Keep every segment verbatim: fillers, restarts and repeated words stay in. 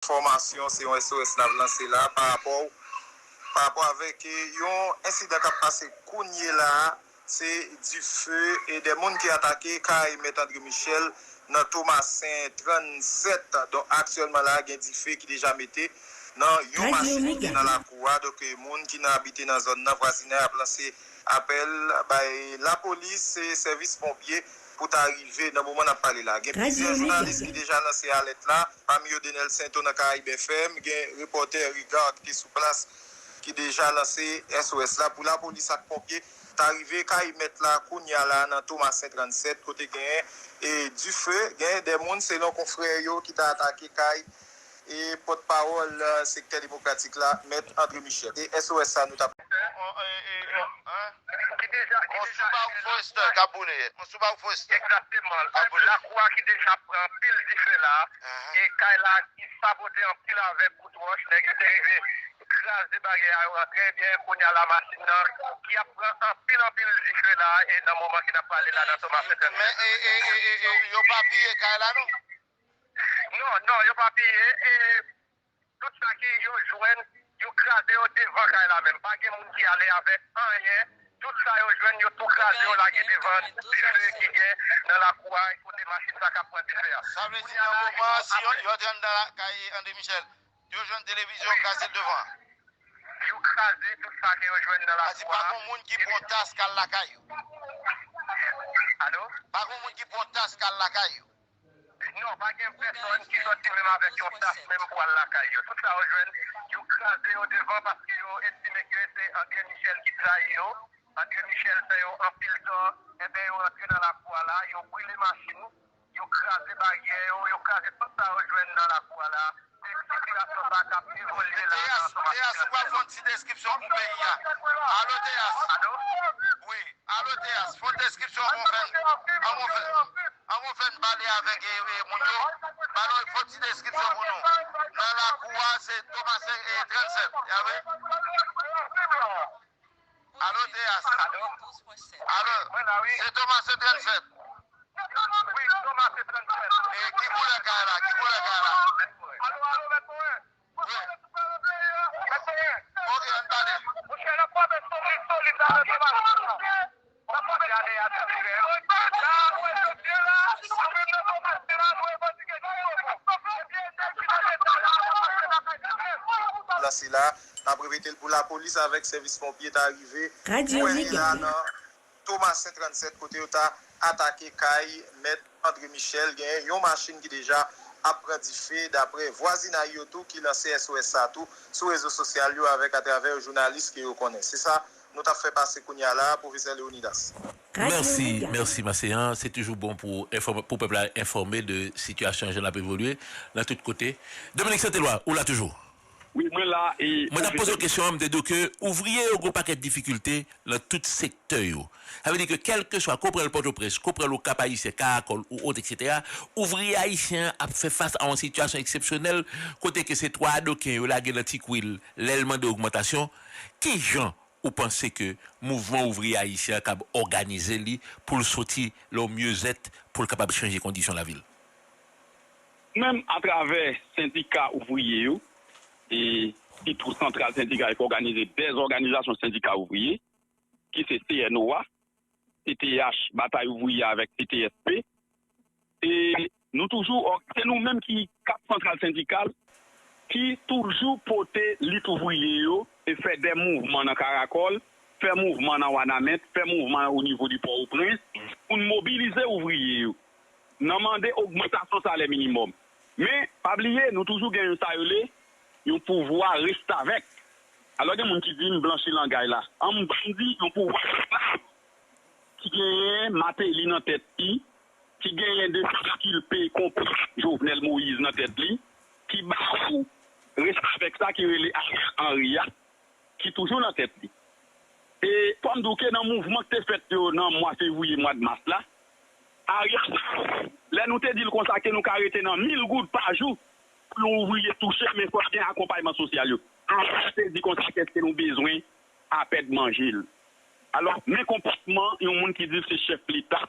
Enfòmasyon, se yon S O S n ap lanse la pa rapò, pa rapò avèk, eh, yon ensidan k ap pase kounye la a, se dife, eh, de moun ki atake kay Mèt André Michel nan Tomasen trannsèt. Donk, aktyèlman la, gen dife ki deja mete nan yon machin ki te nan lakou a. Donk, eh, moun ki nan abite nan zòn nan, vwazinay ap lanse apèl bay lapolis e sèvis ponpye pou ta rive nan moman n ap pale la. Gen plizyè jounalis ki deja lanse alèt la, pami yo Denel Sento nan Karayib F M, gen repòtè Rigar ki te sou plas ki deja lanse S O S la pou lapolis ak ponpye ta rive kay Mèt la kounye a la nan Tomasen trannsèt, kote genyen, eh, dife, genyen de moun, selon konfrè yo, ki ta atake kay, eh, pòtpawòl, eh, sektè demokratik la, Mèt André Michel. E S O S sa nou t ap On, e, e, on, hein? Ki deja, ki On deja Subaru Forester k ap boule. On Subaru Forester. Egzakteman. K ap boule. Lakou a ki deja pran anpil dife la. Ahan. E kay la ki sabote anpil avèk kout wòch, nèg yo te rive kraze baryè a, yo rantre, ebyen, kounye a la, machin nan ki ap pran anpil, anpil dife la, e nan moman ki n ap pale la, nan Tomasen trannsèt. Men, e, e, e, e, e, yo pa piye kay la, non? Non, non, yo pa piye. E tout sa ki yo jwenn, yo kraze yo devan kay la menm. Pa gen moun ki ale avèk anyen. Tout sa yo jwenn, yo tou kraze, yo lage devan dife ki gen nan lakou a, kote machin sa k ap pran dife a. Sa vle di, nan moman an, si yo, yo antre anndan la, kay André Michel, yo jwenn televizyon, kraze l devan. Yo kraze tout sa ke yo jwenn nan lakou a. Sa di, pa gen moun ki pran tas k al lakay yo. Alo? Pa gen moun ki pran tas k al lakay yo. Non, pa gen pèsonn ki sòti menm avèk yon tas menm pou al lakay yo. Tout sa yo jwenn, yo kraze yo devan paske yo estime ke se André Michel ki trayi yo. André Michel fè yo anpil tò. Enben, yo rantre nan lakou a la, yo brile machin, yo kraze baryè yo, yo kraze tout sa yo jwenn nan lakou a la. Se sitiyasyon sa k ap evolye la nan Teyas, Teyas, ou pral fè yon ti deskripsyon pou peyi a. Alo, Teyas. Alo? Wi, alo, Teyas, fè yon deskripsyon pou fè n, an pou fè n, an pou fè n pale avèk, e, e, moun yo. Ba nou, fè yon ti deskripsyon pou nou. Nan lakou a, se Tomasen, e, trannsèt, ya wi. Alo, Teyas. Alo, se Tomasen trannsèt. Wi, Tomasen trannsèt. E ki koulè kay la? Ki koulè kay la? Alo, alo, mèt mwen. Wi. Mèt mwen. Ok, ann pale. Monchè, n ap frape solid, solid la nan Tomasen la. N ap frape solid la. Jodi a la, nou menm nan Tomasen la, nou revandike nou yo. Ebyen, nèg ki nan Leta la, Tomasen la kay kanmenm. Lanse la, n ap repete l pou lapolis avèk sèvis ponpye ta rive. Radyo Mega. Nan Tomasen trannsèt, kote yo ta atake kay Mèt André Michel. Genyen yon machin ki deja ap pran dife, daprè vwazinay yo tou ki lanse S O S sa tou sou rezo sosyal yo avèk atravè jounalis ke yo konnen. Se sa nou t ap fè pase kounye a la, Pwofesè Leonidas. Mèsi, mèsi, Maseyan. Se toujou bon pou enfòme, pou pèp la enfòme de sitiyasyon jan l ap evolye nan tout kote. Dominique Saint-Éloi, ou la toujou? Wi, mwen la. E mwen t ap poze w kesyon an, m te di w ke ouvriye yo gen yon pakèt difikilte nan tout sektè yo. Sa vle di ke kèlkeswa, ke w pran l Pòtoprens, ke w pran l Okap Ayisyen, Karakòl ou ot, et cetera, ouvriye ayisyen an ap fè fas a yon sitiyasyon eksepsyonèl kote ke se twa adoken yo lage nan ti kwi l lè l mande ogmantasyon. Kijan ou panse ke mouvman ouvriye ayisyen an kab òganize li pou l soti lan yon myezèt, pou l kapab chanje kondisyon lavi l? Menm atravè sendika ouvriye yo, e sitou Santral Sendika ki òganize dèzòganizasyon sendika ouvriye, ki se C N O A, C T H, Batay Ouvriyè avèk C T S P, e nou toujou, se nou menm ki kat santral sendikal ki toujou pote lit ouvriye yo e fè de mouvman nan Karakòl, fè mouvman nan Wanament, fè mouvman o nivo de Pòtoprens pou n mobilize ouvriye yo nan mande ogmantasyon salè minimòm. Men, pa bliye, nou toujou gen yon sa yo rele yon pouvwa restavèk. Alò, gen moun ki di m blanchi langay la. An m di yon pouvwa restavèk ki genyen Martelly nan tèt li, ki genyen de Philippe konplis Jovenel Moïse nan tèt li, ki ba ou restavèk sa ki rele Ariel Henry a, ki toujou nan tèt li. E fò m di w ke nan mouvman ki te fèt yo nan mwa fevriye, mwa d mas la, Ariel, lè nou te di l konsa ke nou ka rete nan mil goud pa jou pou yon ouvriye touche, men fò gen akonpayman sosyal yo. Ariel te di konsa ke èske nou bezwen apèd manje l. Alò, men konpòtman yon moun ki di l se chèf Leta,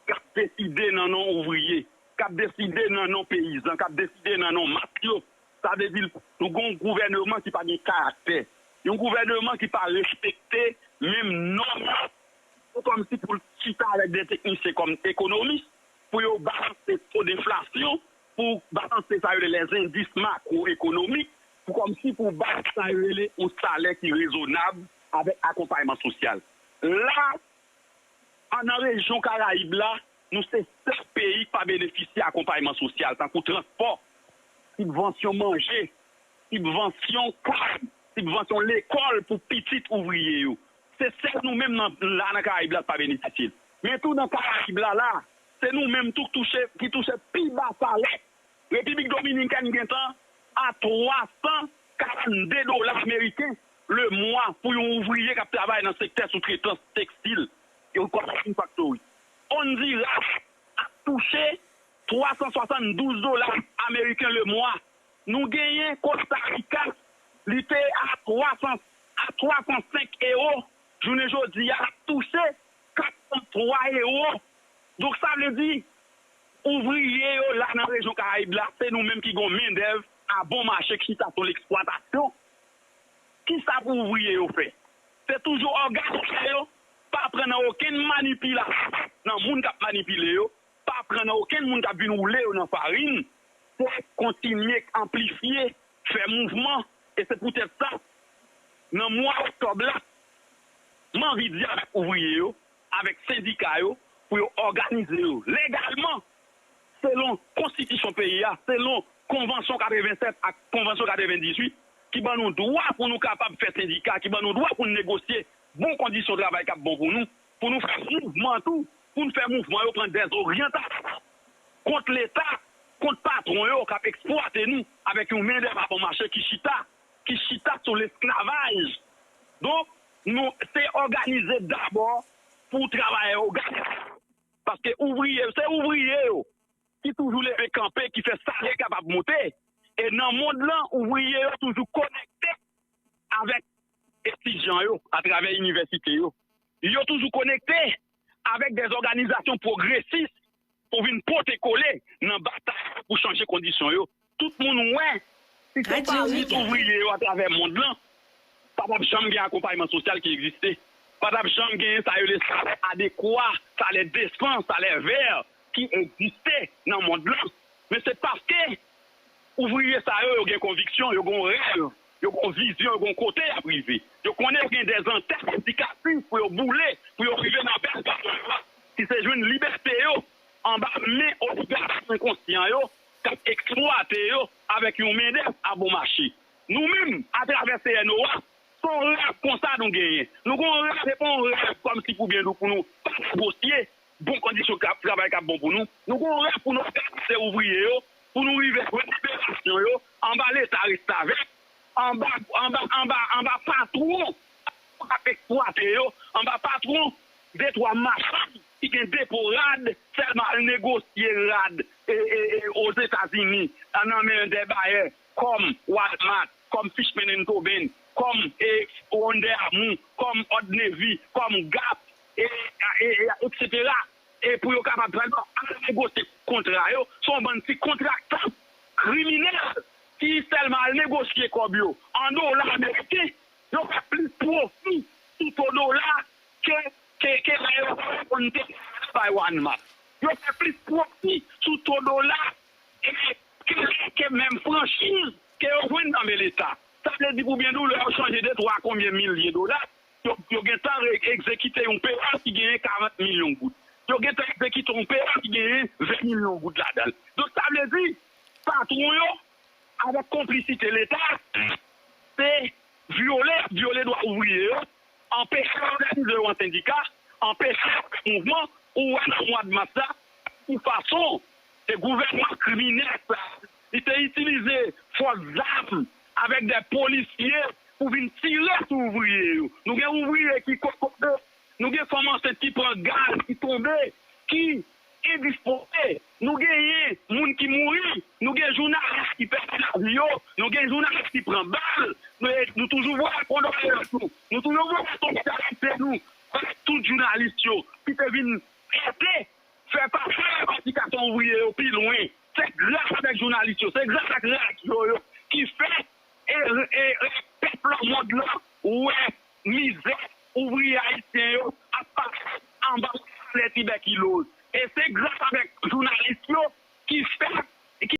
k ap deside nan non ouvriye, k ap deside nan non peyizan, k ap deside nan non mas yo. Sa vle di, nou gen yon gouvèneman ki pa gen karaktè. Yon gouvèneman ki pa respekte menm nòm yo. Pou kòmsi pou l chita avèk de teknisyen kòm ekonomis, pou yo balanse to deflasyon, pou balanse sa yo rele lèzendis makwo ekonomik, pou kòmsi pou bay sa yo rele yon salè ki rezonab avèk akonpayman sosyal. La, an nan rejyon Karayib la, nou se sèl peyi ki pa benefisye akonpayman sosyal, tankou transpò, sibvansyon manje, sibvansyon kay, sibvansyon lekòl pou pitit ouvriye yo. Se sèl nou menm nan, la nan Karayib la ki pa benefisye l. Men tou nan Karayib la, la, se nou menm tou ki touche, ki touche pi ba salè. Repiblik Dominikèn gentan a twa san karannde dola ameriken le mwa pou yon ouvriye k ap travay nan sektè soutretans tekstil, yon construction factory. Honduras ap touche twa san swasanndouz dola ameriken le mwa. Nou genyen Kosta Rika, li te a twa san, a twa san senk ewo, jounen jodi a, l ap touche kat san twa ewo. Donk, sa vle di, ouvriye yo la nan rejyon Karayib la, se nou menm ki gen yon mendèv a bon mache ki chita sou leksplwatasyon. Kisa pou ouvriye yo fè? Se toujou òganize yo, pa pran nan okenn manipilasyon nan moun k ap manipile yo, pa pran nan okenn moun k ap vin woule yo nan farin, se kontinye anplifye, fè mouvman, e se poutèt sa, nan mwa oktòb la, m anvi di avèk ouvriye yo, avèk sendika yo, pou yo òganize yo legalman, selon konstitisyon peyi a, selon konvansyon katrevennsèt ak konvansyon katrevendizuit, ki ban nou dwa pou nou kapab fè sendika, ki ban nou dwa pou nou negosye bon kondisyon travay k ap bon pou nou, pou nou fè mouvman tou, pou nou fè mouvman yo pran dèzoryantasyon kont Leta, kont patwon yo k ap eksplwate nou avèk yon mendèv a bon mache ki chita, ki chita sou lesklavaj. Donk, nou se òganize dabò pou travayè yo òganize. Paske ouvriye, se ouvriye yo ki toujou leve kanpe, ki fè salè kapab monte. E nan mond lan, ouvriye yo toujou konekte avèk etidyan yo atravè inivèsite yo. Yo toujou konekte avèk de òganizasyon pwogresis pou vin pote kole nan batay pou chanje kondisyon yo. Tout moun wè, si se pa lit ouvriye yo atravè mond lan, pa t ap janm gen akonpayman sosyal ki egziste. Pa t ap janm gen sa yo rele salè adekwa, salè desan, salè vè ki egziste nan mond lan. Men se paske ouvriye sa yo, yo gen konviksyon, yo gen yon rèv, yo gen yon vizyon, yo gen yon kote y ap rive. Yo konnen yo gen dèzantèt endikatif pou yo boule, pou yo rive nan bèl batay la, ki se jwenn libète yo anba men oligachi enkonsyan yo k ap eksplwate yo avèk yon mendèv a bon mache. Nou menm, atravè C N O a, se yon rèv konsa nou genyen. Nou gen yon rèv, se pa yon rèv kòmsi pou byen di w pou nou pa negosye bon kondisyon k ap, travay k ap bon pou nou. Nou gen yon rèv pou nou òganize ouvriye yo, pou nou rive jwenn liberasyon yo anba Leta restavèk, anba, anba, anba, anba patwon k ap eksplwate yo, anba patwon de twa machann ki gen depo rad, sèlman al negosye rad e, e, e, Ozetazini, nan men de bayè kòm Walmart, kòm Fishman and Tobin, kòm e, Under Armour, kòm Old Navy, kòm Gap, e, e, e, etsetera. E pou yo kapab fè al negosye kontra yo, se yon bann ti kontraktan kriminèl ki sèlman al negosye kòb yo an dola ameriken, yo fè plis pwofi sou to dola ke, ke, ke lè yo reponn te bay Walmart. Yo fè plis pwofi sou to dola e ke, ke menm franchiz ke yo jwenn nan men Leta. Sa vle di pou byen di w, lè yo chanje de twa konbyen milye dola, yo, yo gentan re-, egzekite yon peyòl ki genyen karant milyon goud. Yo gentan egzekite yon peyòl ki genyen ven milyon goud ladan l. Donk, sa vle di, patwon yo, avèk konplisite Leta, se vyole, y ap vyole dwa ouvriye yo, anpeche yo òganize yo an sendika, anpeche yo fè mouvman. Ou wè nan mwa mas la, ki fason se gouvènman kriminèl sa, li te itilize fòs zam avèk de polisye pou vin tire sou ouvriye yo. Nou gen ouvriye ki kokobe, nou gen fanm ansent ki pran gaz, ki tonbe, ki endispoze. Nou genyen moun ki mouri, nou gen jounalis ki pèdi lavi yo, nou gen jounalis ki pran bal, nou, nou toujou voye kondoleyans nou, nou toujou voye solidarite nou bay tout jounalis yo ki te vin ede fè pase revandikasyon ouvriye yo pi lwen. Se gras avèk jounalis yo, se gras ak radyo yo, mond lan wè mizè ouvriye ayisyen yo ap pase anba malè tibèkiloz. E se gras avèk jounalis